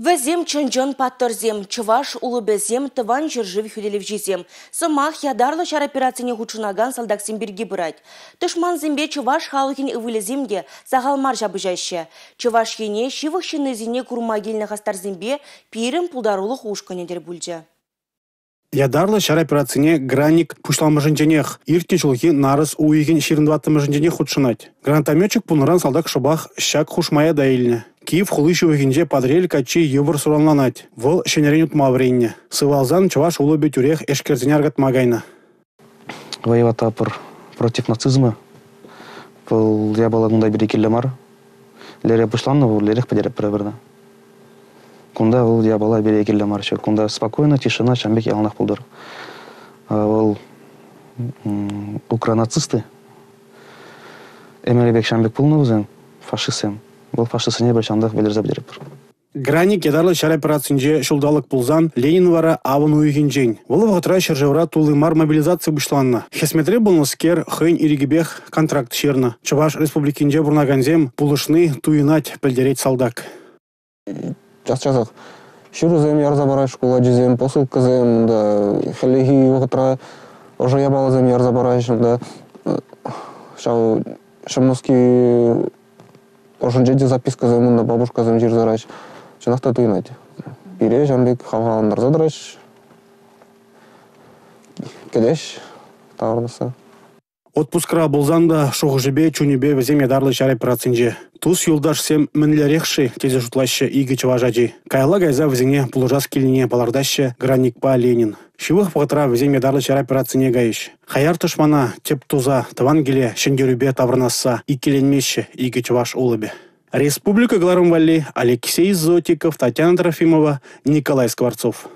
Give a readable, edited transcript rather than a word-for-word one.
Вӗсем чӑн-чӑн паттӑрсем, чӑваш улӑпӗсем, тӑван ҫӗршыв хӳтӗлевҫисем. Сӑмах ятарлӑ ҫар операцине хутшӑнакан салтаксем пирки пырать. Тӑшмансемпе чӑваш халӑхӗн ывӑлӗсем те сахал мар ҫапӑҫаҫҫӗ. Чӑваш Ене ҫывӑх ҫыннисене курма килнӗ хастарсемпе пирӗн пултарулӑх ушкӑнӗ тӗл пулчӗ. Ятарлӑ ҫар операцине «Граник» пуҫламӑшӗнченех, иртнӗ ҫулхи нарӑс уйӑхӗн 24-мӗшӗнченех хутшӑнать. Гранатометчик пулнӑран салтак шӑпах ҫак хушма ята илнӗ. Киев хули ҫывӑхӗнче Патӑрьел каччи йывӑр суранланать. Вӑл ҫӗнӗрен утма вӗреннӗ. Сывалсан чӑваш улӑпӗ тӳрех эшкерсене аркатма кайнӑ. Воевать против нацизма. Вӑл япала кунта пире кирлӗ мар. Лере пуҫланнӑ вӑл, лерех пӗтеретпӗр эпир. Кунта вӑл япала пире кирлӗ мар ҫук. Кунта спокойно, тишина ҫавӑн пек яланах пултӑр. Вӑл укронацисты. Ӗмӗрӗпех ҫавӑн пек пулнӑ вӗсем, фашистсем. Вӑл фашистсене эпир ҫавӑнтах вӗлерсе пӗтеретпӗр. «Граник» ятарлӑ ҫар операцинче ҫулталӑк пулсан, «Ленин» вара авӑн уйӑхӗнчен. Вӑл вӑхӑтра ҫӗршывра тулли мар мобилизаци пуҫланнӑ. Хӗсметре пулнӑскер хӑйӗн ирӗкӗпех контракт ҫырнӑ. Чӑваш Республикинче пурӑнакансем пулӑшни туйӑнать, пӗлтерет салтак. Час-часах ҫырусем ярса параҫ шкул ачисем, посылкӑсем, унта хӗллехи вӑхӑтра ӑшӑ япаласем ярса параҫ, унта ҫав ҫӑм нуски ӑшӗнче те запискӑсем унта бабушкасем ҫырса тӑраҫ. Чӑнах та туйӑнать. Пире ҫавӑн пек хавхалантарса тӑраҫ. Кӗтеҫ таврӑнасса. Отпускра пулсан та шухӑшӗпе, чунӗпе вӗсем ятарлӑ ҫар операцинче. Тус-юлташсем мӗнлерех-ши тесе шутлаҫҫӗ икӗ чӑваш ачи. Каялла кайса вӗсене пулӑшас килнине палӑртаҫҫӗ Граникпа Ленин. Ҫывӑх вӑхӑтра вӗсем ятарлӑ ҫар операцине кайӗҫ. Хаяр тӑшмана тӗп туса тӑван киле ҫӗнтерӳпе таврӑнасса иккӗленмеҫҫӗ икӗ чӑваш улӑпӗ. Республика кӑларӑм валли Алексей Зотиков, Татьяна Трофимова, Николай Скворцов.